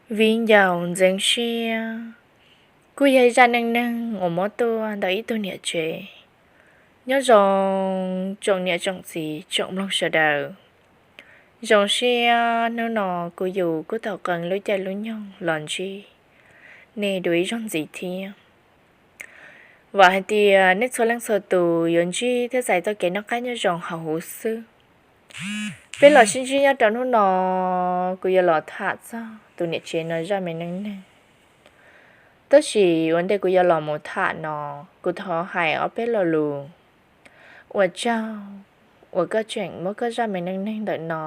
Viv ncaus ntxeev siab kuj yog zaj neej neeg uas muab tuaj ntawm ib tug niam tsev. Nyob zoo tsoom niam tsoom txiv tsoom mloog sawv daws. Zoo siab hnub no kuv yus kuj tau qee lub caij lub nyoog los ntsib nej dua ib zaug ntxiv thiab. Vam hais tias nej txhua leej txhua tus yuav ntsib thiab txais txoj kev noj qab nyob zoo hauv huv xwb. Peb los sib ntsib nyob rau hnub no, kuv yuav los tham txog tus niam tsev no zaj me neej neeg. Tab sis ua ntej kuv yuav los mus tham no, kuv thov hais ob peb lo lus. Ua tsaug uas koj tseem muab koj zaj me neej neeg ntawm no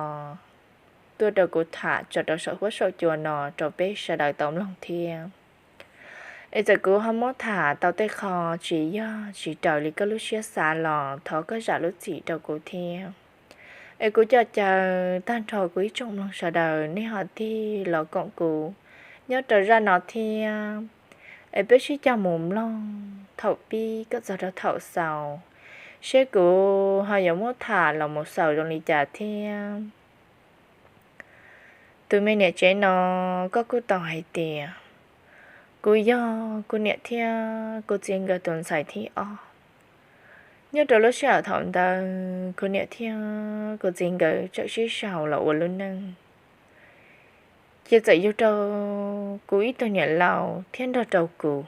tuaj rau kuv tham tso rau saum huab saum cua no rau peb sawv daws tau mloog thiab. Es txawm kuv ho muab tham tau tej qho tsis yog tsis raws li koj lub siab xav los thov koj zam lub txim rau kuv thiab. Es kuv coj caw tag nrho kuv ib tsoom mloog sawv daws nej ho tig los koom kuv nyob rau zaj no thiab. Es peb sib cog mus mloog thaum pib kom txog rau thaum xaus, seb kuv ho yuav muab tham los mus xaus zoo li cas thiab. Tus me niam tsev no, koj kuj tau hais tias kuv yog kuv niam thiab kuv txiv nkawd tus ntxhais thib ob. Nyob rau lub sij hawm thaum ntawd kuv niam thiab kuv txiv nkawd tseem sib sau los ua lub neej, ces txawm yug rau kuv ib tug niam laus thiab nrog rau kuv.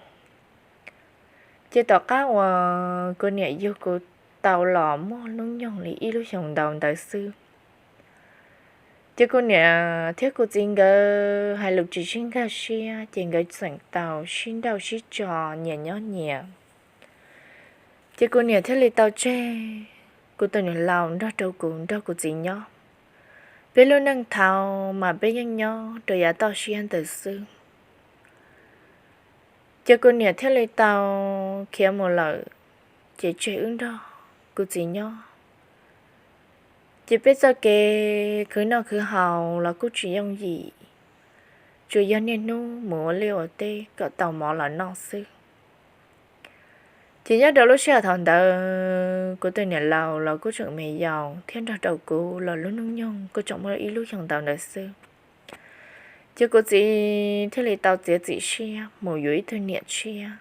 Ces tom qab uas kuv niam yug kuv tau los muaj hnub nyoog li ib lub xyoos ntau ntawd xwb, ces kuv niam thiab kuv txiv nkawd hais lus tsis sib nkag siab, ces nkawd txawm tau sib nrauj sib tso nyias nyob nyias. Ces kuv niam thiaj li tau tseg kuv tus niam laus nrog rau kuv nrog kuv txiv nyob. Peb lub neej thaud mas peb yeej nyob rau yav toj siab ntawd xwb. Ces kuv niam thiaj li tau khiav mus lawm, ces tseg wb nrog kuv txiv nyob. Ces peb txoj kev khwv noj khwv haus los kuj tsis yooj yim, tsuas yog niaj hnub mus ua liaj ua teb kom tau mov los noj xwb. Ces nyob rau lub sij hawm thaum ntawd kuv tus niam laus los kuj tseem me yaus thiab nrog rau kuv los lub hnub nyoog kuj tseem muaj ib lub xyoo ntau ntawd xwb. Ces kuv txiv thiaj li tau txiav txim siab mus yuav ib tug niam tshiab,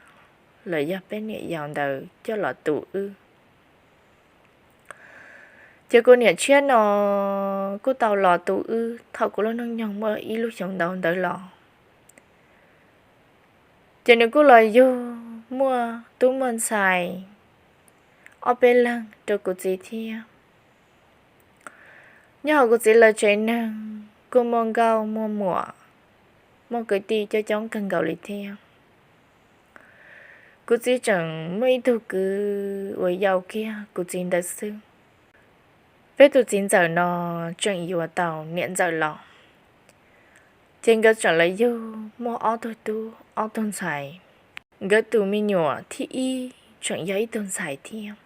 los yog peb niam yau ntawd coj los tu wb. Ces kuv niam tshiab no kuj tau los tu wb thaum kuv lub hnub nyoog muaj ib lub xyoo ntau ntawd los. Ces nws kuj los yug muaj tub muaj ntxhais ob peb leeg rau kuv txiv thiab. Nyob hauv kuv txiv lawv tsev neeg kuj muaj nkauj muaj muam, muaj kwv tij coob coob kawg nkaus li thiab. Kuv txiv tseem muaj ib tug kwv uas yau kiag kuv txiv ntawd xwb. Peb tus txiv ntxawm no tseem yuav tau niam ntxawm los, ces nkawd tseem lawv yug muaj ob tug tub ob tug ntxhais. Nkawd tus me nyuam thib ib tseem yog ib tug ntxhais thiab.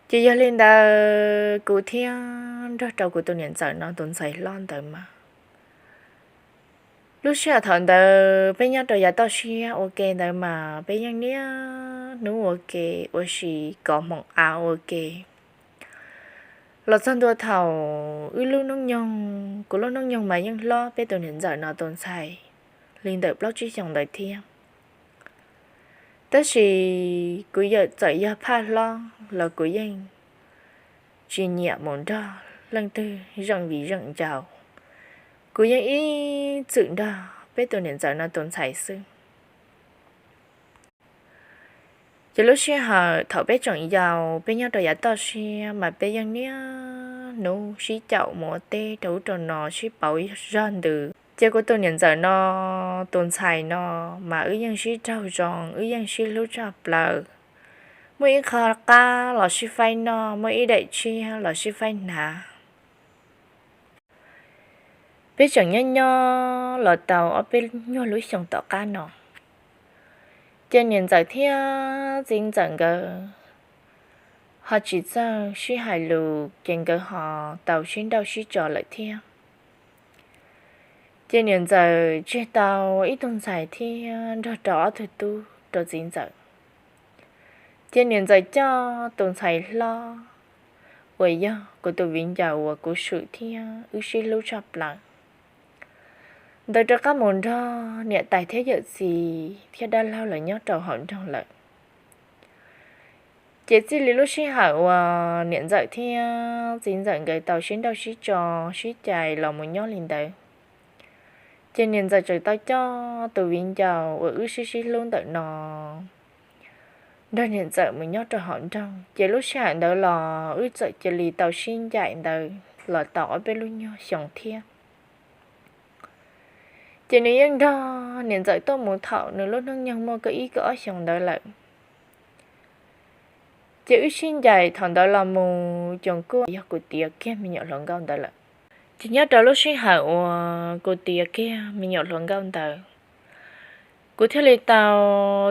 Ces yog li ntawd kuv thiab nrog rau kuv tus niam ntxawm no tus ntxhais hlob ntawd mas, lub sij hawm thaum ntawd peb nyob rau yav toj siab ua ke ntawd mas peb yeej niaj hnub ua ke ua si, kov hmoov av ua ke. Los txog ntua thaum wb lub hnub nyoog, kuv lub hnub nyoog mas yeej hlob peb tus niam ntxawm no tus ntxhais li ntawm plaub tsib xyoos ntawd thiab. Tab sis kuv yawm txawm yog phaj hlob los kuv yeej tsis nyiam mus nrog leej twg zeem vim zeem ncaus. Kuv yeej ib txwm nrog peb tus niam ntxawm no tus ntxhais xwb. Ces lub sij hawm thaum peb tseem yau, peb nyob rau yav toj siab mas peb yeej niaj hnub sib caum mus ua teb rau ub rau no sib pauv zog ntws. Ces kuv tus niam ntxawm no tus ntxhais no mas wb yeej sib raug zoo, wb yeej sib hlub tshaj plaws. Muaj ib qho qab los sib faib noj, muaj ib daim tshiab los sib faib hnav. Peb tseem nyob nyob los tau ob peb nyuag lub xyoo tom qab no, ces niam ntxawm thiab txiv ntxawm nkawd ho tsis txawj sib hais lus, ces nkawd ho tau sib nrauj sib tso lawm thiab. Ces niam ntxawm tseg tau ib tug ntxhais thiab nrog rau ob tug tub rau txiv ntxawm. Ces niam ntxawm coj tus ntxhais hlob uas yog kuv tus viv ncaus uas kuv swm thiab wb sib hlub tshaj plaws, ntawd rov qab mus nrog niam tais thiab yawm txiv thiab dab laug lawv nyob rau hauv nroog lawm. Ces txij li lub sij hawm uas niam ntxawm thiab txiv ntxawm nkawd tau sib nrauj sib tso, sib cais los mus nyob li ntawd, ces niam ntxawm tseem tau coj tus viv ncaus uas wb sib sib hlub ntawm no nrog niam ntxawm mus nyob rau hauv nroog. Ces lub sij hawm ntawd los wb txawm cia li tau sib ncaim ntawd los tau ob peb lub nyuag xyoo thiab. Ces nws yeej nrog niam ntxawm tuaj mus thaum nws lub hnub nyoog muaj kaum ib kaum ob xyoos ntawd lawm. Ces wb sib ncaim thaum ntawd los mus ces kuj yog kuv tiav kiag me nyuam hluas nkauj ntawd lawm. Ces nyob rau lub sij hawm uas kuv tiav kiag me nyuam hluas nkauj ntawd, kuv thiaj li tau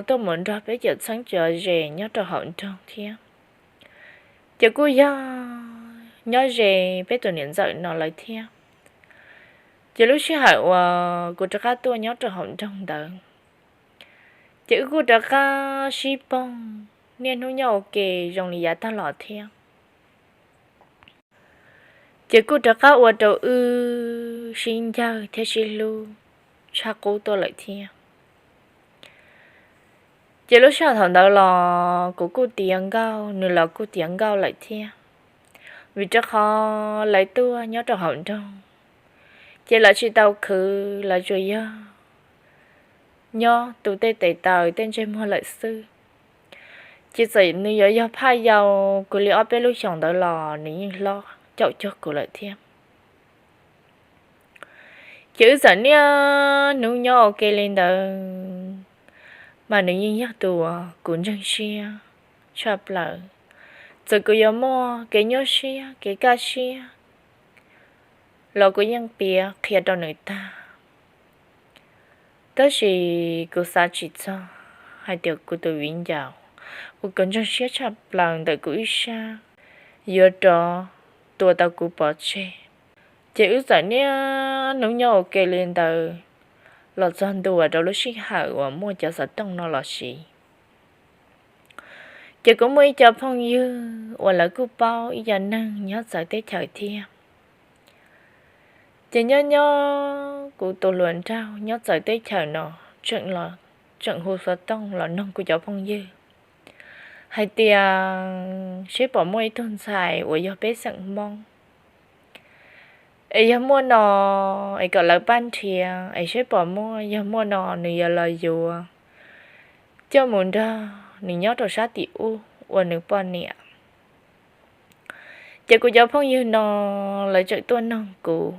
tuaj mus nrog peb cov txheeb cov ze nyob rau hauv nroog thiab. Ces kuj yog nyob ze peb tus niam ntxawm no lawv thiab. Ces lub sij hawm uas kuv rov qab tuaj nyob rau hauv nroog ntawd, ces wb kuj rov qab sib poog niaj hnub nyob ua ke zoo li yav tag los thiab. Ces kuj rov qab ua rau wb sib ncawg thiab sib hlub tshaj qub tuaj lawm thiab. Ces lub sij hawm thaum ntawd los kuv kuj tiav nkauj, nws los kuj tiav nkauj lawm thiab. Vim rau qhov lawv tuaj nyob rau hauv nroog, ces lawv tsis tau khwv, lawv tsuas yog nyob tu tej tes taw tej ntsej muag lawm xwb. Ces txawm nws yuav yog phaj yau kuv li ob peb lub xyoos ntawd los nws yeej hlob caum cuag kuv lawm thiab. Ces wb txawm niaj hnub nyob ua ke li ntawd, mas nws yeej yog tus uas kuv ntseeg siab tshaj plaws. Txawm kuv yuav muaj kev nyuaj siab kev kaj siab los kuv yeej piav qhia rau nws tag. Tab sis kuv xav tsis txog hais tias kuv tus viv ncaus uas kuv ntseeg siab tshaj plaws ntawm kuv ib sab yuav rov tua tau kuv pov tseg. Ces wb txawm niaj hnub nyob ua ke li ntawd los txog ntua rau lub sij hawm uas muaj cov xov tooj no los siv. Ces kuv muaj ib co phooj ywg uas lawv kuj paub ib co neeg nyob txawv teb chaws thiab. Ces nyob nyob kuv tus hluas nraug nyob txawv teb chaws no tseem los, tseem hu xov tooj los noog kuv cov phooj ywg hais tias seb pom muaj ib tug ntxhais uas yog peb xeem Hmoob es yog muaj no es kom lawv pab nrhiav es seb pom muaj, yog muaj no nws yuav los yuav coj mus nrog nws nyob rau sab tim ub ua nws poj niam. Ces kuv cov phooj ywg no lawv tseem tuaj noog kuv,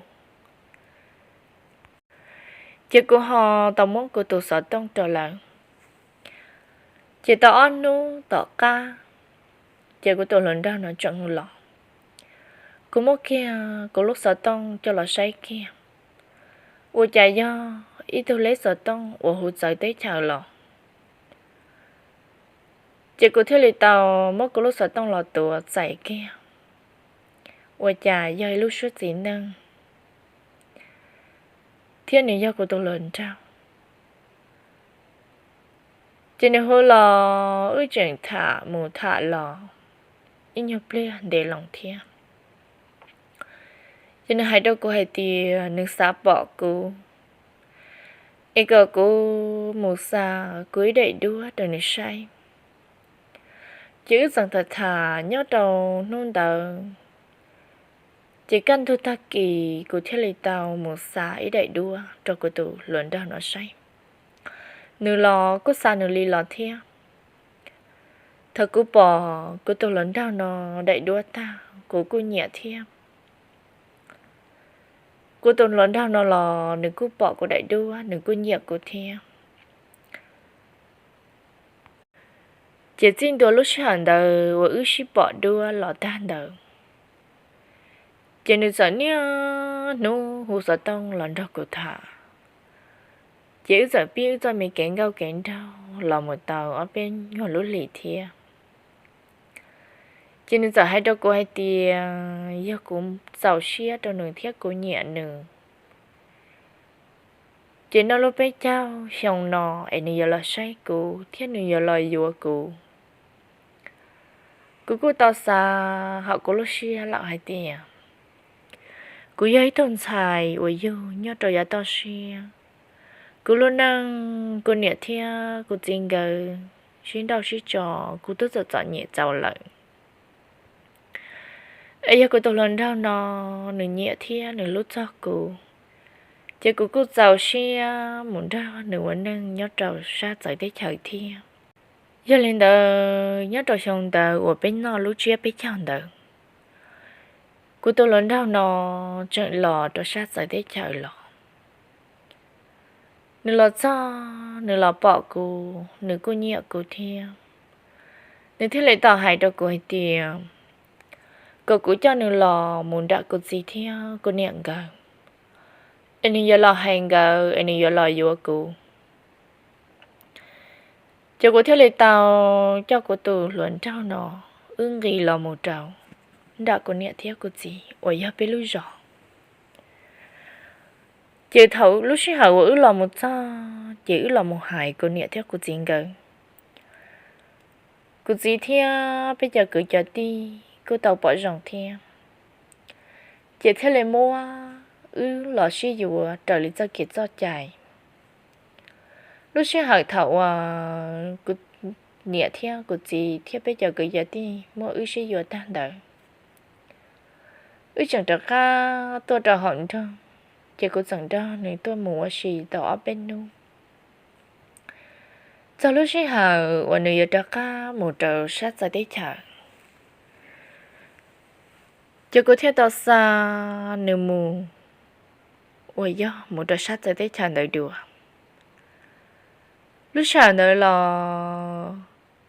ces kuv ho tau muab kuv tus xov tooj rau lawv. Ces tau ob hnub tom qab, ces kuv tus hluas nraug no tseem hu los. Kuv muab kiag kuv lub xov tooj coj los saib kiag, ua cas yog ib tug leb xov tooj uas hu txawv teb chaws los. Ces kuv thiaj li tau muab kuv lub xov tooj los tuav txais kiag, ua cas yog ib lub suab txiv neej thiab nws yog kuv tus hluas nraug. Ces nws hu los wb tseem tham mus tham los ib nyuag pliag ntev loo thiab. Ces nws hais rau kuv hais tias nws xav pom kuv, es kom kuv mus xa kuv ib daim duab rau nws saib. Ces wb txawm tham tham nyob rau hnub ntawd, ces kaj ntug tag kis kuv thiaj li tau mus xa ib daim duab rau kuv tus hluas nraug no saib. Nws los kuj xa nws li los thiab. Thaum kuv pom kuv tus hluas nraug no daim duab tag kuv kuj nyiam thiab. Kuv tus hluas nraug no los nws kuj pom kuv daim duab nws kuj nyiam kuv thiab. Ces txij ntua lub sij hawm ntawd uas wb sib pom duab los tag ntawd, ces nws txawm niaj hnub hu xov tooj los nrog kuv tham. Ces wb txawm pib wb txoj me kev nkauj kev nraug los mus tau ob peb nyuag lub hlis thiab. Ces nws txawm hais rau kuv hais tias yog kuv txaus siab rau nws thiab kuv nyiam nws, ces noj lub peb caug xyoo no es nws yuav los saib kuv thiab nws yuav los yuav kuv. Kuv kuj tau xav hauv kuv lub siab lawm hais tias Kuv yog ib tug ntxhais uas yug nyob rau yav toj siab. Kuv lub neej, kuv niam thiab kuv txiv nkawd sib nrauj sib tso, kuv twb txom txom nyem txaus lawm. Es yog kuv tus hluas nraug no, nws nyiam thiab nws hlub txog kuv, ces kuv kuj txaus siab mus nrog nws ua neej nyob rau sab txawv teb chaws thiab. Yog li ntawd, nyob rau xyoo ntawd uas peb noj lub tsiab peb caug ntawd, kuv tus hluas nraug no tseem los rau sab txawv teb chaws los. Nws los txog, nws los pom kuv, nws kuj nyiam kuv thiab. Nws thiaj li tau hais rau kuv hais tias kom kuv coj nws los mus nram kuv txiv thiab kuv niam nkawd, es nws yuav los hais nkawd, es nws yuav los yuav kuv. Ces kuv thiaj li tau coj kuv tus hluas nraug no, wb nqis los mus rau nram kuv niam thiab kuv txiv uas yog peb lub zos. Ces thaum lub sij hawm uas wb los mus txog, ces wb los mus hais kuv niam thiab kuv txiv nkawd. Kuv txiv thiab peb cov kwv cov tij kuj tau pom zoo thiab, ces thiaj li muab wb los sib yuav raws li txoj kev txoj cai. Lub sij hawm thaum uas kuv niam thiab kuv txiv thiab peb cov kwv cov tij muab wb sib yuav tag ntawd, wb tseem rov qab tuaj rau hauv nroog, ces kuv txawm nrog nws tuaj mus ua si tau ob peb hnub. Txog lub sij hawm uas nws yuav rov qab mus rau sab txawv teb chaws, ces kuv thiaj tau xa nws mus, uas yog mus rau sab txawv teb chaws ntawd dua. Lub sij hawm ntawd los,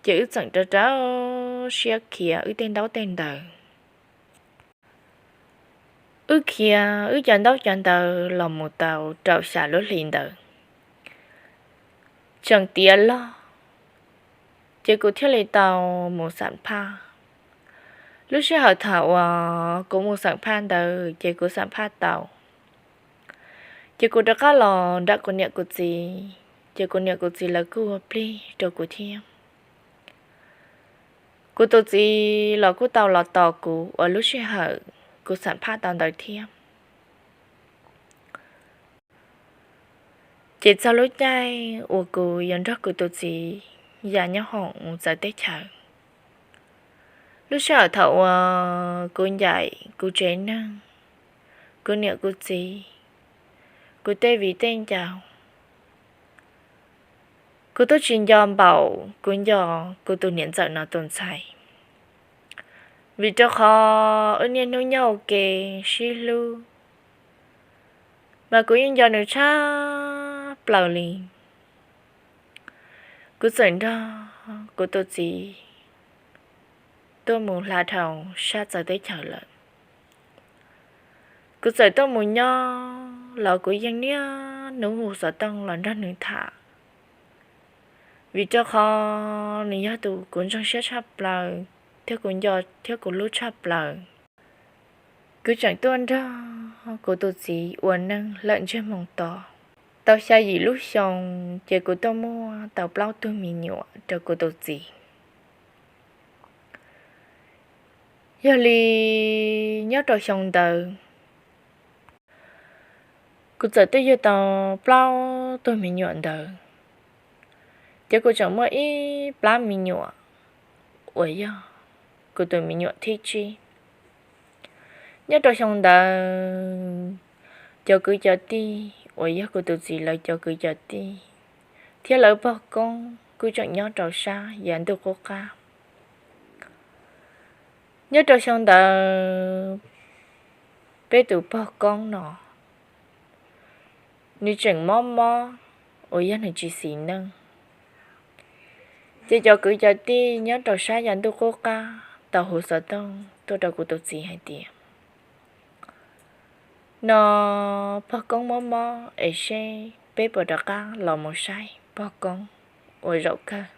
ces wb txawm rau rau siab khiav wb tej ntaub tej ntawv. Wb khiav wb cov ntaub cov ntawv los mus tau rau xya lub hli ntawd, tseem tiav log, ces kuv thiaj li tau mus xam phaj. Lub sij hawm thaum uas kuv mus xam phaj ntawd ces kuv xam phaj tau, ces kuv rov qab los nram kuv niam kuv txiv, ces kuv niam kuv txiv lawv kuj ua plig rau kuv thiab. Kuv tus txiv los kuj tau los tos kuv uas lub sij hawm kuv xam phaj tau ntawd thiab. Ces txog lub caij uas kuv yuav nrog kuv tus txiv ya nyob hoom mus txawv teb chaws, lub sij hawm thaum uas kuv ncaim kuv tsev neeg, kuv niam kuv txiv, kuv tej viv tej ncaus, kuv twb tsis nco npaum kuv nco kuv tus niam ntxawm no tus ntxhais, vim rau qhov wb niaj hnub nyob ua ke sib hlub, mas kuv yeej nco nws tshaj plaws li. Kuv txawm nrog kuv tus txiv tuaj mus hla dhau sab txawv teb chaws lawm. Kuv txawm tuaj mus nyob los kuv yeej niaj hnub hu xov tooj los nrog nws tham, vim rau qhov nws yog tus kuv ntseeg siab tshaj plaws thiab kuv nco thiab kuv hlub tshaj plaws. Kuv tseem tuaj nrog kuv tus txiv ua neej lawm ntsej moog to tau xya yim lub xyoo, ces kuv tuaj muaj tau plaub tug me nyuam rau kuv tus txiv. Yog li nyob rau xyoo ntawd, kuv txawm tuaj yug tau plaub tug me nyuam ntawd, ces kuv tseem muaj ib plab me nyuam uas yog kuv tus me nyuam thib tsib. Nyob rau xyoo ntawd, cov kwv cov tij uas yog kuv tus txiv lawv cov kwv cov tij thiab lawv pog koob kuj tseem nyob rau sab yav ntuj qub qab. Nyob rau xyoo ntawd, peb tus pog koob no nws tseem mob mob uas yog nws tsis xis neej. Ces cov kwv cov tij nyob rau sab yav ntuj qub qab tau hu xov tooj tuaj rau kuv tus txiv hais tias, no pog koob mob mob es seb peb puas rov qab los mus saib pog koob ua zaum kawg.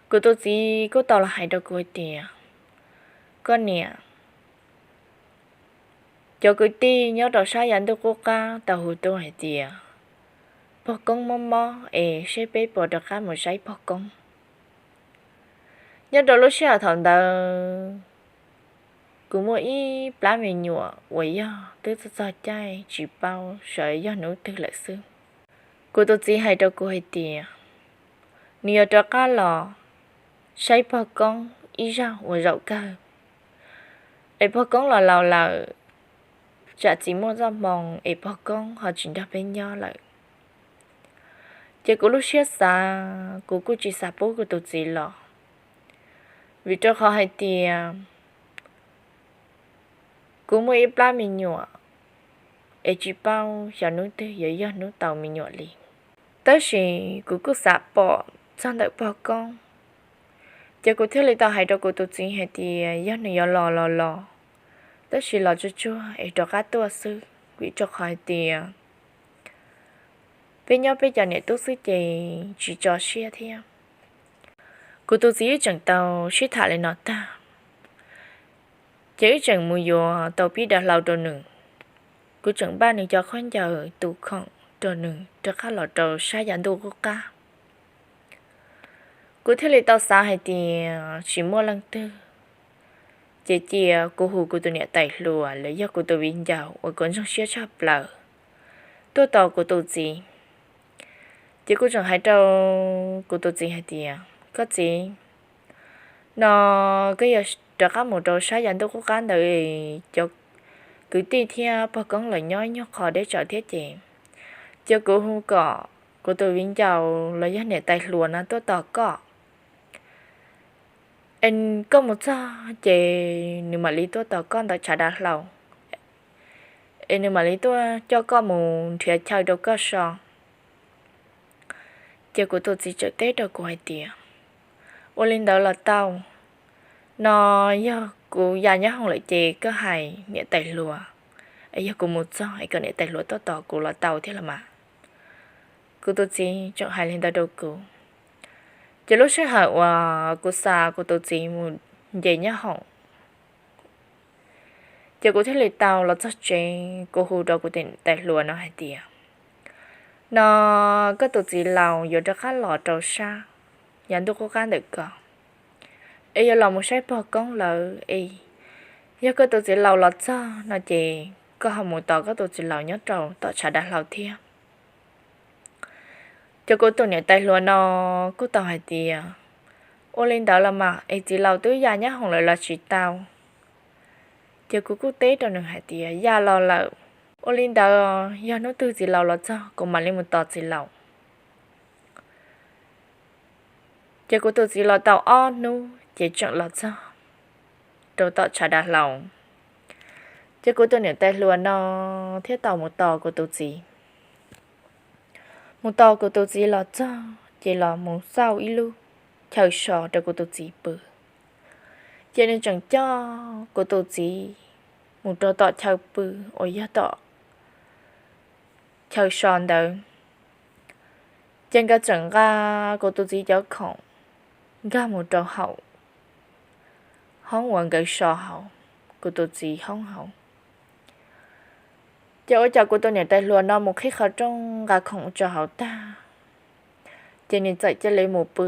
Kuv tus txiv kuj tau los hais rau kuv hais tias, koj niam, cov kwv tij nyob rau sab yav ntuj qub qab tau hu tuaj hais tias pog koob mob mob es seb peb puas rov qab mus saib pog koob. Nyob rau lub sij hawm thaum ntawd, Kuv muaj ib plab me nyuam uas yog twb txog txog caij tsis paub sawv yog hnub twg lawm xwb. Kuv tus txiv hais rau kuv hais tias nws yuav rov qab los saib pog koob ib zaug uas zaum kawg, es pog koob los laus lawm, tsam tsis muaj txoj hmoo es pog koob ho tsis nrog peb nyob lawm. Ces kuv lub siab xav, kuv kuj tsis xav pub kuv tus txiv los, vim rau qhov hais tias kuv muaj ib plab me nyuam, es tsis paub xyov hnub twg yuav yog hnub tau me nyuam li. Tab sis kuv kuj xav pom txog ntawm pog koob, ces kuv thiaj li tau hais rau kuv tus txiv hais tias yog nws yuav los los los, tab sis los tsuag tsuag es rov qab tuaj xwb, vim rau qhov hais tias peb nyob peb cov niam tub xwb ces tsis tso siab thiab. Kuv tus txiv wb tseem tau sib tham li no tag, ces wb tseem mus yuav tau pib dav hlau rau nws. Kuv tseem npaj nws cov khaub ncaws tus khoom rau nws rov qab los rau sab yav ntuj qub qab. Kuv thiaj li tau xav hais tias tsis muaj leej twg, ces cia kuv hu kuv tus niam tais hluas los yog kuv tus viv ncaus uas kuv ntseeg siab tshaj plaws tuaj tos kuv tus txiv. Ces kuv tseem hais rau kuv tus txiv hais tias koj txiv, no koj yuav rov qab mus rau sab yav ntuj qub qab ntawd, cov kwv tij thiab pog koob los nyob nyuag qho deb tsawv thiab ces, ces kuv hu kom kuv tus viv ncaus los yog niam tais hluas no tuaj tos koj. Es koj mus txog ces nws mam li tuaj tos koj ntawm tshav dav hlau, es nws mam li tuaj coj koj mus nrhiav chaw rau koj so. Ces kuv tus txiv txawm teb rau kuv hais tias ua li ntawd los tau, no yog kuv ya nyob hoom lawm ces koj hais niam tais hluas, es yog kuv mus txog es kom niam tais hluas tuaj tos kuv los tau thiab los mas. Kuv tus txiv tseem hais li ntawd rau kuv. Ces lub sij hawm uas kuv xa kuv tus txiv mus nce nyob hoom, ces kuv thiaj li tau los txog tsev, kuv hu rau kuv tus niam tais hluas no hais tias, no koj tus txiv laus yuav rov qab los rau sab yav ntuj qub qab ntawm ko, es yuav los mus saib pog koob lawm es, yog koj tus txiv laus los txog no ces koj ho mus tos koj tus txiv laus nyob rau tom tshav dav hlau thiab. Ces kuv tus niam tais hluas no kuj tau hais tias ua li ntawd los mas es txiv laus twb ya nyob hoom lawm los tsis tau. Ces kuv kuj teb rau nws hais tias ya los lawm, ua li ntawd yog hnub twg txiv laus los txog kuv mam li mus tos txiv laus. Ces kuv tus txiv los tau ob hnub ces tseem los txog rau tom tshav dav hlau. Ces kuv tus niam tais hluas no thiaj tau mus tos kuv tus txiv. Mus tos kuv tus txiv los txog ces los mus xauj ib lub chaw so rau kuv tus txiv pw. Ces nws tseem coj kuv tus txiv mus rau tom chaw pw uas yog tom chaw so ntawd. Ces nkawd tseem nqa kuv tus txiv cov khoom nkag mus rau hauv hoob uas nkawd so hauv kuv tus txiv hoob hauv. Ces ua cas kuv tus niam tais hluas no mus qhib qhov rooj nqa khoom tso hauv tag, ces nws txawm cia li mus pw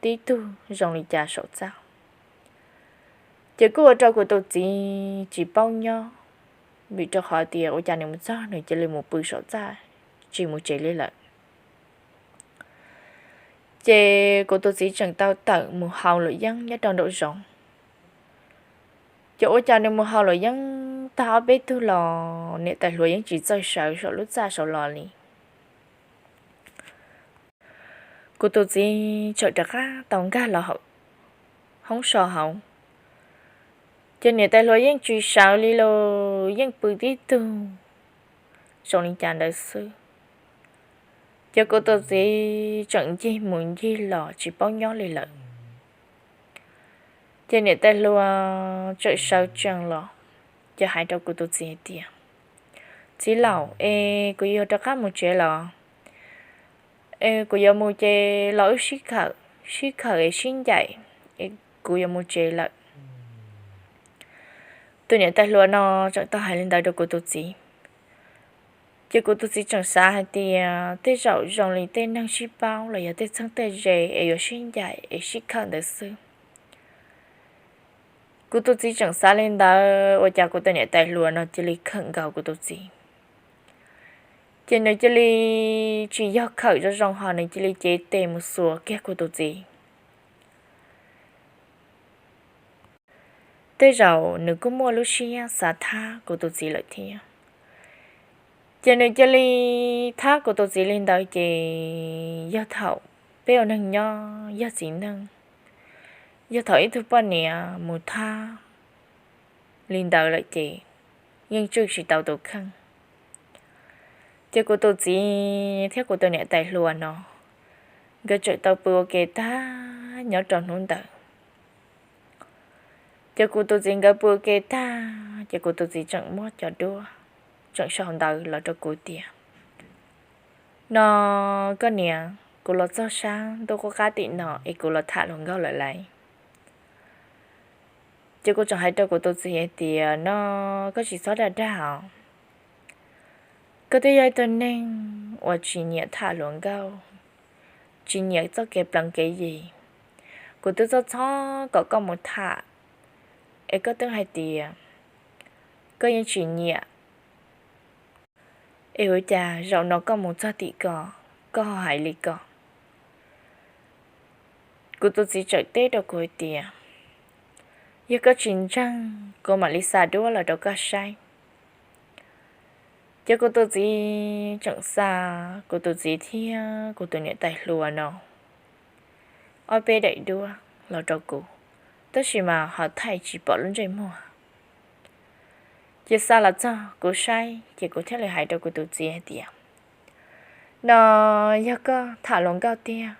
tib tug zoo li cas saum txaj. Ces kuj ua rau kuv tus txiv tsis paub nyob, vim rau qhov tias ua cas nws mus txog nws cia li mus pw saum txaj, tsis mus tsev li lawm. Ces kuv tus txiv tseem tau tawm mus haus luam yeeb nyob rau nraum zoov. Ces ua cas nws mus haus luam yeeb tag ob peb tug los niam tais hluas yeej tsis txawj sawv saum lub txaj saud los li. Kuv tus txiv tseem rov qab tau nkag los hauv hoob so hauv, ces niam tais hluas yeej tsis sawv li los yeej pw tib tug zoo li cas ntawd xwb. Ces kuv tus txiv tseem ncig mus ncig los tsis paub nyob li lawm. Ces niam tais hluas tseem sawv tsees los, ces hais rau kuv tus txiv hais tias, txiv laus, es kuv yuav rov qab mus tsev los? Es kuv yuav mus ces los wb sib khawm, sib khawm es sib ncaim, es kuv yuav mus tsev lawm. Tus niam tais hluas no tseem tau hais li ntawd rau kuv tus txiv. Ces kuv tus txiv tseem xav hais tias tej zaum zoo li tej neeg sib paub los yog tej txheeb tej ze es yuav sib ncaim es sib khawm ntawd xwb. Kuv tus txiv tseem xav li ntawd ua cas kuv tus niam tais hluas no cia li khawm nkaus kuv tus txiv. Ces nws cia li tsis yog khawm zoo zoo ho nws cia li cev tes mus xuas kiag kuv tus txiv. Tej zaum nws kuj muaj lub siab xav thab kuv tus txiv lawm thiab. Ces nws cia li thab kuv tus txiv li ntawd ces yog thaum peb ua neeg nyob yog txiv neej, yog thaum ib tug poj niam mus thab li ntawd lawm ces yeej tswj tsis tau tus kheej. Ces kuv tus txiv thiab kuv tus niam tais hluas no nkawd tseem tau pw ua ke tag nyob rau hnub ntawd. Ces kuv tus txiv nkawd pw ua ke tag ces kuv tus txiv tseem muab cov duab tseem sau ntawv los rau kuv tias, no koj niam, kuv los txog sab ntuj qub qab tim no es kuv los tham hluas nkauj lawm lauj. Ces kuv tseem hais rau kuv tus txiv hais tias no koj tsis txhob dag dag os. Koj twb yog ib tug neeg uas tsis nyiam tham hluas nkauj, tsis nyiam txoj kev pleev kev yi. Kuv twb txhob txhob kom koj mus tham, es koj twb hais tias koj yeej tsis nyiam. Es ua cas zaum no koj mus txog tim ko, koj ho hais li ko? Kuv tus txiv tseem teb rau kuv hais tias, yog koj tsis ntseeg kuv mam li xa duab los rau koj saib. Ces kuv tus txiv tseem xa kuv tus txiv thiab kuv tus niam tais hluas no ob peb daim duab los rau kuv, tab sis mas ho thaij tsis pom lub ntsej muag. Ces xa los txog kuv saib ces kuv thiaj li hais rau kuv tus txiv hais tias, no yog koj tham hluas nkauj tiag,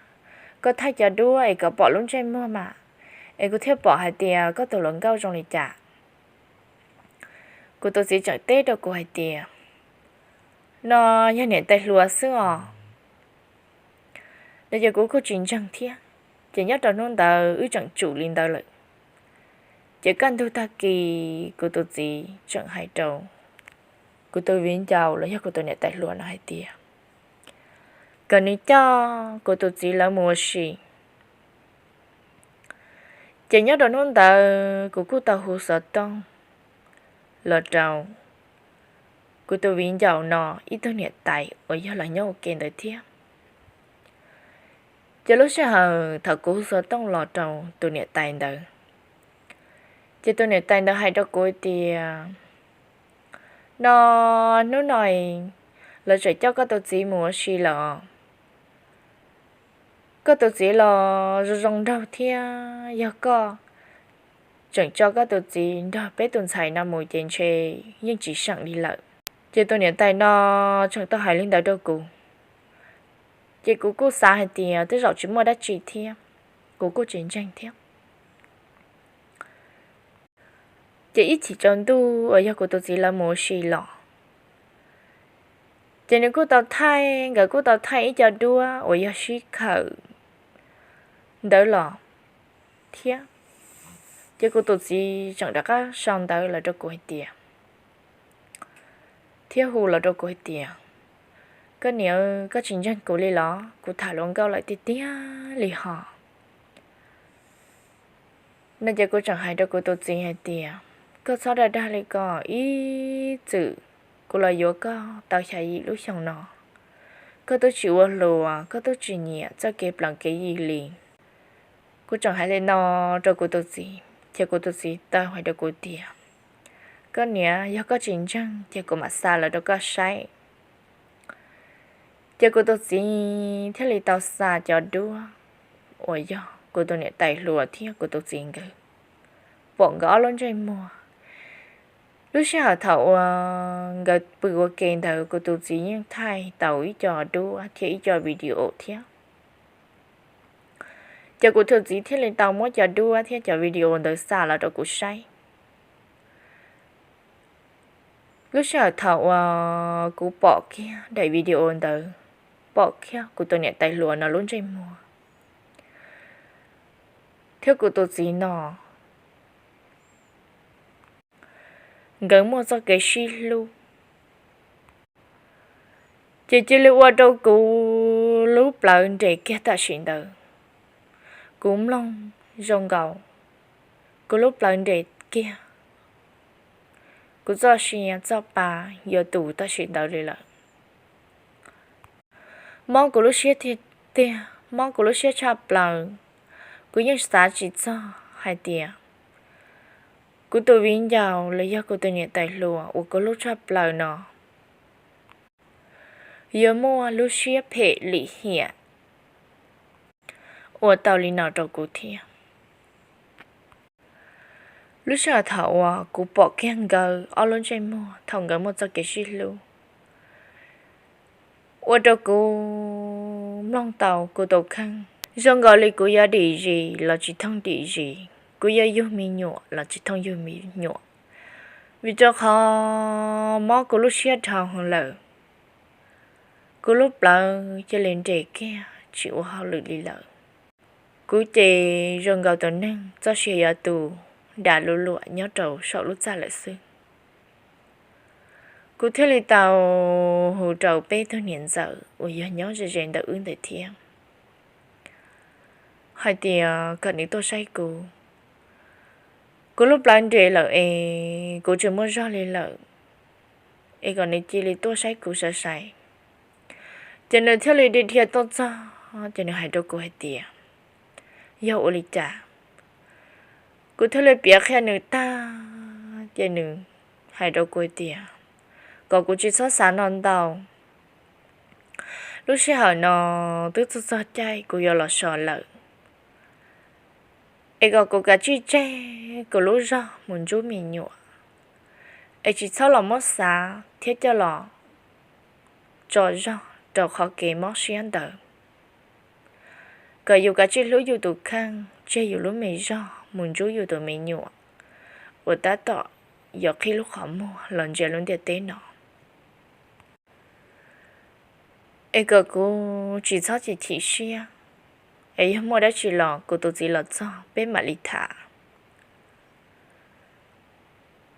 koj thaij cov duab es kom pom lub ntsej muag mas, es kuv thiaj pom hais tias koj tus hluas nkauj zoo li cas. Kuv tus txiv tseem teb rau kuv hais tias, no yog niam tais hluas xwb os. No ces kuv kuj tsis ntseeg thiab. Ces nyob rau hnub ntawd wb tseem tsum li ntawd lawm. Ces kaj ntug tag kis kuv tus txiv tseem hais rau kuv tus viv ncaus los yog kuv tus niam tais hluas no hais tias kom nws coj kuv tus txiv lawv mus ua si. Ces nyob rau hnub ntawd kuv kuj tau hu xov tooj los rau kuv tus viv ncaus no ib tug niam tais uas yog los nyob ua ke ntawd thiab. Ces lub sij hawm thaum kuv hu xov tooj los rau tus niam tais ntawd, ces tus niam tais ntawd hais rau kuv tias, no hnub no lawv tseem coj koj tus txiv mus ua si lawm. Koj tus txiv los zoo zoo nraug thiab, yog koj tseem tso koj tus txiv nrog peb tus ntxhais no mus ces ntshe yeej tsis seem li lawm. Ces tus niam tais no tseem tau hais li ntawd rau kuv, ces kuv kuj xav hais tias tej zaum tsis muaj dab tsi thiab, kuv kuj tsis ntseeg thiab. Ces ib chim tsaus ntuj uas yog kuv tus txiv lawv mus ua si los, ces nws kuj tau thaij, nkawd kuj tau thaij ib co duab uas yog sib khawm ntawd los thiab. Ces kuv tus txiv tseem rov qab sau ntawv los rau kuv hais tias, thiab hu los rau kuv hais tias, koj niam, koj tsis ntseeg kuv li los? Kuv tham hluas nkauj lawm tiag tiag li hos. No ces kuv tseem hais rau kuv tus txiv hais tias, koj txhob dag dag li ko, ib txwm kuv los yuav koj tau xya yim lub xyoo no, koj twb tsis ua hluas, koj twb tsis nyiam txoj kev pleev kev yi li. Kuv tseem hais li no rau kuv tus txiv, ces kuv tus txiv tau hais rau kuv tias, koj niam, yog koj tsis ntseeg ces kuv mam xa los rau koj saib. Ces kuv tus txiv thiaj li tau xa cov duab uas yog kuv tus niam tais hluas thiab kuv tus txiv nkawd pom nkawd ob lub ntsej muag. Lub sij hawm thaum uas nkawd pw ua ke ntawd kuv tus txiv yeej thaij tau ib co duab thiab ib co video thiab. Ces kuv tus txiv thiaj li tau muab cov duab thiab cov video ntawd xa los rau kuv saib. Lub sij hawm thaum uas kuv pom kiag daim video ntawd, pom kiag kuv tus niam tais hluas no lub ntsej muag thiab kuv tus txiv no nkawd muaj txoj kev sib hlub, ces cia li ua rau kuv lub plawv nres kiag tam sim ntawd. Kuv mloog zoo nkaus, kuv lub plawv nres kiag kuv txoj sia txoj pa yuav tus tam sim ntawd li lawm. Mob kuv lub siab tiag tiag, mob kuv lub siab tshaj plaws. Kuv yeej xav tsis txog hais tias kuv tus viv ncaus los yog kuv tus niam tais hluas uas kuv hlub tshaj plaws no yuav muaj lub siab phem lim hiam ua tau li no rau kuv thiab. Lub sij hawm thaum uas kuv pom kiag nkawd ob lub ntsej muag thaum nkawd muaj txoj kev sib hlub, ua rau kuv mloog tau kuv tus kheej zoo nkaus li kuv yuav dim zis los tsis thooj dim zis, kuv yuav yug me nyuam los tsis thooj yug me nyuam, vim rau qhov mob kuv lub siab dhau heev lawm. Kuv lub plawv cia li nres kiag tsis ua hauj lwm li lawm. Kuv ces zoo nkaus tus neeg txoj sia yuav tu, dam lub luam nyob rau saum lub txaj lawm xwb. Kuv thiaj li tau hu rau peb tug niam ntxawm uas yog nyob ze ze ntawm wb ntawd thiab hais tias kom nws tuaj saib kuv. Kuv lub plawv nres lawm es kuv tsis muaj zog li lawm, es kom nws cia li tuaj saib kuv sai sai. Ces nws thiaj li dhia dhia tuaj txog ces nws hais rau kuv hais tias yog ua li cas. Kuv thiaj li piav qhia nws tag ces nws hais rau kuv hais tias kom kuv tsis txhob xav no ntau. Lub sij hawm no twb txog txog caij kuv yuav los so lawm, es kom kuv kav tsij tseg kuv lub zog mus ntsub me nyuam, es tsis txhob los muab xav thiab coj los tso zog rau qhov kev mob siab ntawd. Kom yus kav tsij hlub yus tus kheej, tseg yus lub me zog mus ntsub yus tus me nyuam uas tab tom yuav qhib lub qhov muag los ntsia lub ntiaj teb no. Es kom kuv tsis txhob chim chim siab, es yog muaj dab tsi los kuv tus txiv los txog peb mam li tham.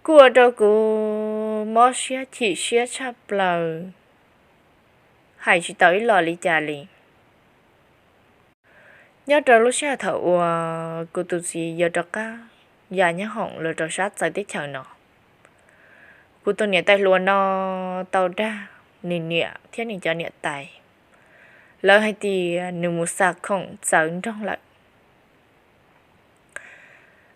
Kuj ua rau kuv mob siab chim siab tshaj plaws, hais tsis tau ib los li cas li. Nyob rau lub sij hawm thaum uas kuv tus txiv yuav rov qab ya nyab hoom los rau sab txawv teb chaws no, kuv tus niam tais hluas no tau dag nws niam thiab nws cov niam tais, lawv hais tias nws mus xa khoom txawv nroog lawm.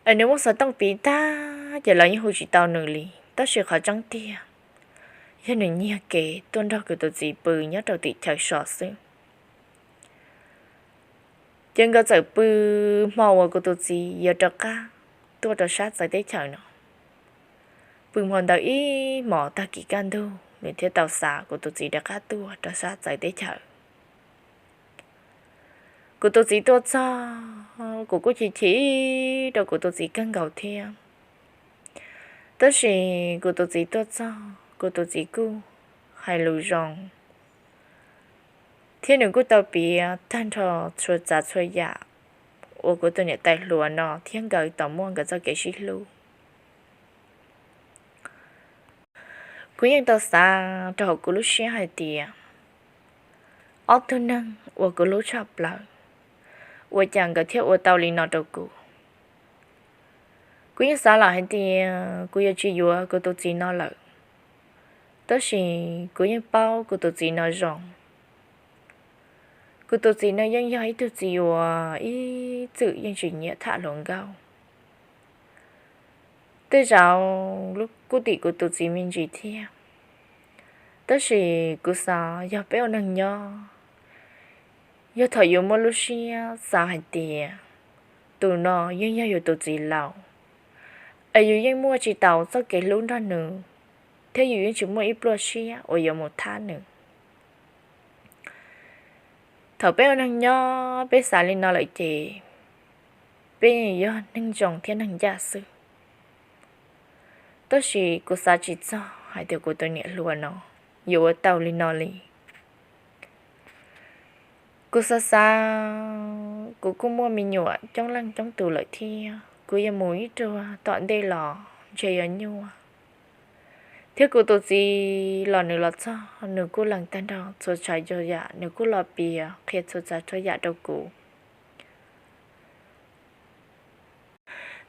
Es nws muab xov tooj piv tag ces lawv yeej hu tsis tau nws li, tab sis qhov tseeb tiag yog nws nyiag kev tuaj nrog kuv tus txiv pw nyob rau tim chaw so xwb. Ces nkawd txawm pw hmo uas kuv tus txiv yuav rov qab tuaj rau sab txawv teb chaws no. Pw hmo ntawd ib hmos tag kis kaj ntug nws thiaj tau xa kuv tus txiv rov qab tuaj rau sab txawv teb chaws. Kuv tus txiv tuaj txog, kuv kuj chim chim rau kuv tus txiv kawg nkaus thiab. Tab sis kuv tus txiv tuaj txog, kuv tus txiv kuj hais lus zoo, thiab nws kuj tau piav tag nrho txhua tsav txhua yam uas kuv tus niam tais hluas no thiab nkawd tau muaj nkawd txoj kev sib hlub. Kuv yeej tau xav rau hauv kuv lub siab hais tias, ob tug neeg uas kuv hlub tshaj plaws, ua cas nkawd thiaj ua tau li no rau kuv? Kuv yeej xav lawm hais tias kuv yuav tsis yuav kuv tus txiv no lawm, tab sis kuv yeej paub kuv tus txiv no zoo. Kuv tus txiv no yeej yog ib tug txiv uas ib txwm yeej tsis nyiam tham hluas nkauj. Tej zaum kuj tim kuv tus txiv me ntsis thiab, tab sis kuv xav yog peb ua neeg nyob, yog thaum yus muaj lub siab xav hais tias tus no yeej yog yus tus txiv laus, es yus yeej muaj tsis tau txoj kev hlub nrog nws, thiab yus yeej tsis muaj ib pluaj siab uas yuav mus thab nws. Thaum peb ua neeg nyob peb xav li no lawm ces peb yog neeg zoo thiab neeg ncaj xwb. Tab sis kuv xav tsis txog hais tias kuv tus niam hluas no yuav ua tau li no li. Kuv xav xav, kuv kuj muaj me nyuam coob leej coob tus lawm thiab, kuv yuav mus ib ruag tom ntej los ntshe yuav nyuaj. Thiab kuv tus txiv los nws los txog nws kuj lees tag nrho txhua tsav txhua yam, nws kuj los piav qhia txhua tsav txhua yam rau kuv.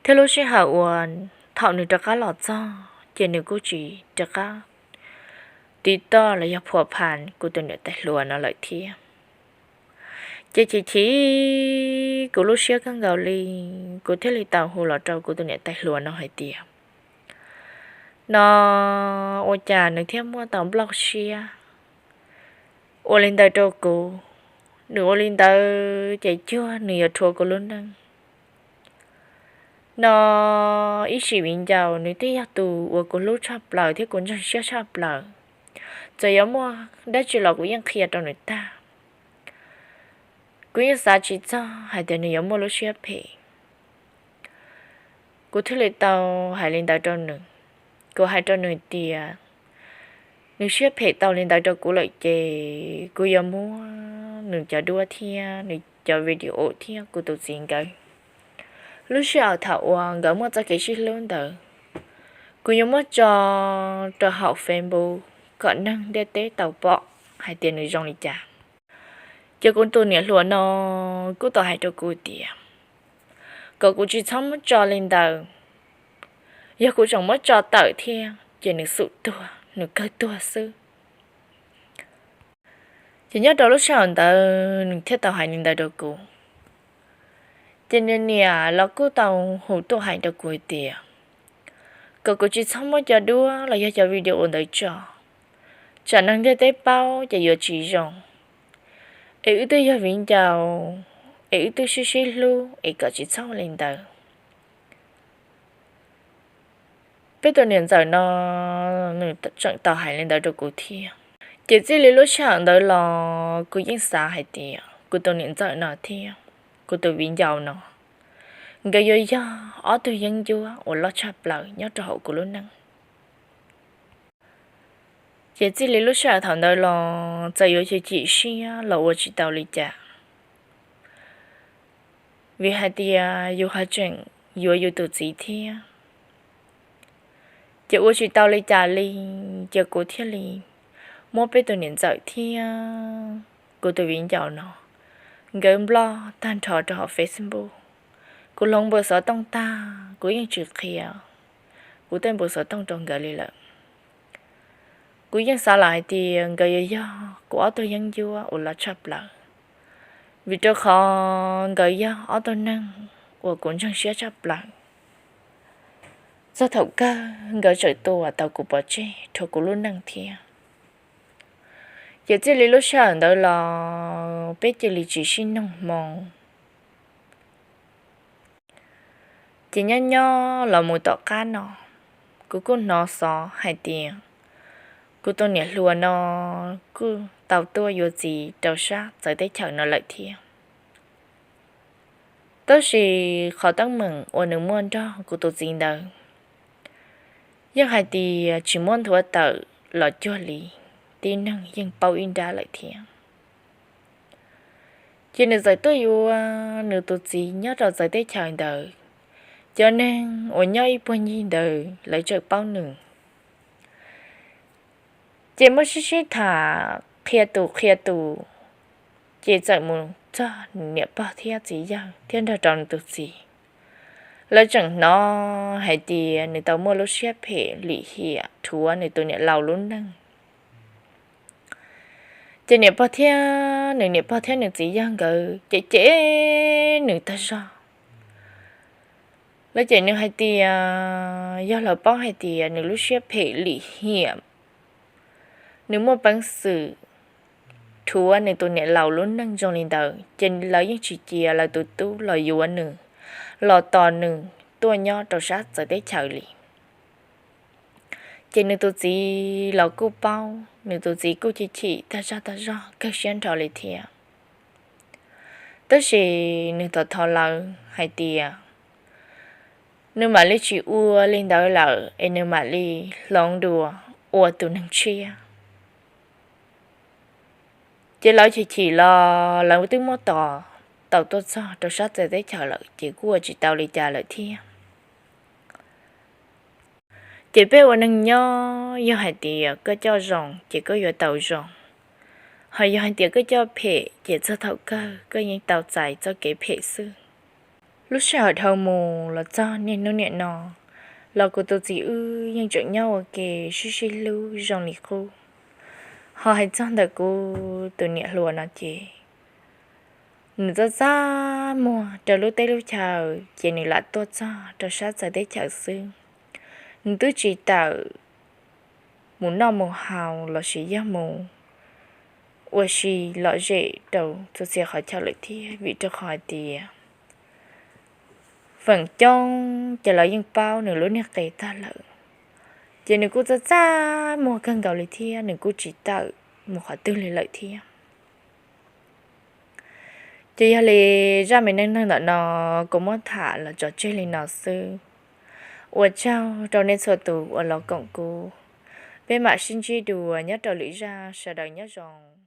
Thiab lub sij hawm uas Thaum nws rov qab los txog ces nws kuj tsis rov qab tiv toj los yog phuam phas kuv tus niam tais hluas no lawm thiab. Ces chim chim kuv lub siab kawg nkaus li, kuv thiaj li tau hu los rau kuv tus niam tais hluas no hais tias, no ua cas nws thiaj muaj tau nplooj siab ua li ntawd rau kuv. Nws ua li ntawd ces cuag nws yuav rhuav kuv lub neej. No ib sim viv ncaus nws twb yog tus uas kuv hlub tshaj plaws thiab kuv ntseeg siab tshaj plaws. Txawm yuav muaj dab tsi los kuv yeej qhia rau nws tag. Kuv yeej xav tsis txog hais tias nws yuav muaj lub siab phem. Kuv thiaj li tau hais li ntawd rau nws. Kuv hais rau nws tias, nws siab phem tau li ntawd rau kuv lawm ces kuv yuav muab nws cov duab thiab nws cov video thiab kuv tus txiv nkawd lub sij hawm thaum uas nkawd muaj txoj kev sib hlub ntawd, kuv yuav muab tso rau hauv Facebook kom neeg ntiaj teb tau pom hais tias nws zoo li cas. Ces kuv tus niam hluas no kuj tau hais rau kuv tias kom kuv tsis txhob muab tso li ntawd. Yog kuv tseem muab tso tawm thiab ces nws xum tuag, nws kawg tuag xwb. Ces nyob rau lub sij hawm ntawd nws thiaj tau hais li ntawd rau kuv. Ces nws niam los kuj tau hu tuaj hais rau kuv tias kom kuv tsis txhob muab cov duab los yog cov video ntawd tso, tsam neeg ntiaj teb paub ces yuav tsis zoo. Es wb twb yog viv ncaus, es wb twb sib sib hlub es kom tsis txhob li ntawd. Peb tus niam ntxawm no nws tseem tau hais li ntawd rau kuv thiab. Ces txij li lub sij hawm ntawd los kuv yeej xav hais tias kuv tus niam ntxawm no thiab kuv tus viv ncaus no, nkawd yuav yog ob tug yeeb ncuab uas loj tshaj plaws nyob rau hauv kuv lub neej. Ces txij li lub sij hawm thaum ntawd los txawm yuav chim chim siab los ua tsis tau li cas, vim hais tias yus ho tseem yuav yus tus txiv thiab. Ces ua tsis tau li cas li, ces kuv thiaj li muab peb tus niam ntxawm thiab kuv tus viv ncaus no nkawd nploj tag nrho rau hauv Facebook. Kuv hloov npawb xov tooj tag kuv yeej tsis qhia kuv tej npawb xov tooj rau nkawd li lawm. Kuv yeej xav lawm hais tias nkawd yuav yog kuv ob tug yeeb ncuab uas loj tshaj plaws, vim rau qhov nkawd yog ob tug neeg uas kuv ntseeg siab tshaj plaws. Txog thaum kawg nkawd tseem tua tau kuv pov tseg rau kuv lub neej thiab. Ces txij li lub sij hawm ntawd los peb cia li tsis sib nug hmoo. Ces nyob nyob los mus tom qab no, kuv kuj hnov xov hais tias kuv tus niam hluas no kuj tau tuaj yuav txiv rau sab txawv teb chaws no lawm thiab. Tab sis qhov teeb meem uas nws muaj nrog kuv tus txiv ntawd yeej hais tias tsis muab nthuav tawm los cuag li, tib neeg yeej paub ib nrab lawm thiab. Ces nws txawm tuaj yuav nws tus txiv nyob rau txawv teb chaws ntawd. Cov neeg uas nyob ib puag ncig ntawd lawv tseem paub nws. Ces muab sib sib tham qhia tus qhia tus, ces txawm mus txog niam pog thiab txiv yawg thiab nrog rau nws tus txiv. Lawv tseem hnov hais tias nws tau muaj lub siab phem lim hiam rhuav nws tus niam laus lub neej. Ces niam pog thiab nws niam pog thiab nws txiv yawg nkawd cem cem nws tag zog. Lawv cem nws hais tias yog lawv paub hais tias nws lub siab phem lim hiam, nws muaj peev xwm rhuav nws tus niam laus lub neej zoo li ntawd, ces lawv yeej tsis cia lawv tus tub los yuav nws, los tos nws tuaj nyob rau sab txawv teb chaws li. Ces nws tus txiv los kuj paub, nws tus txiv kuj chim chim tag zog tag zog kawg siab nrho li thiab. Tab sis nws thov thov lawv hais tias nws mam li tsis ua li ntawd lawm es nws mam li hloov dua ua tus neeg tshiab. Ces lawv chim chim los lawv twb muab tos tau tuaj txog rau sab txawv teb chaws lawm ces kuj ua tsis tau li cas lawm thiab. Ces peb ua neeg nyob yog hais tias koj coj zoo ces koj yuav tau zoo, ho yog hais tias koj coj phem ces txog thaum kawg koj yeej tau txais txoj kev phem xwb. Lub sij hawm dhau mus los txog niaj hnub niam no, los kuv tus txiv wb yeej tseem nyob ua ke sib sib hlub zoo li qub. Ho hais txog ntawm kuv tus niam hluas no ces nws txaj txaj muag rau lub teb lub chaw ces nws lam tuaj txog rau sab txawv teb chaws xwb. Nws twb tsis tawm mus noj mus haus lossis yog mus ua si lom zem rau txhua txhia qhov chaw lawm thiab, vim rau qhov hais tias feem coob ces lawv yeej paub nws lub niag qe tag lawm. Ces nws kuj txaj txaj muag kawg nkaus li thiab, nws kuj tsis tawm mus qhov twg li lawm thiab. Ces yog li zaj me neej neeg ntawm no kuv muab tham los tso tseg li no xwb. Ua tsaug rau nej txhua tus uas los koom kuv. Peb mam sib ntsib dua nyob rau lwm zaj, sawv daws nyob zoo.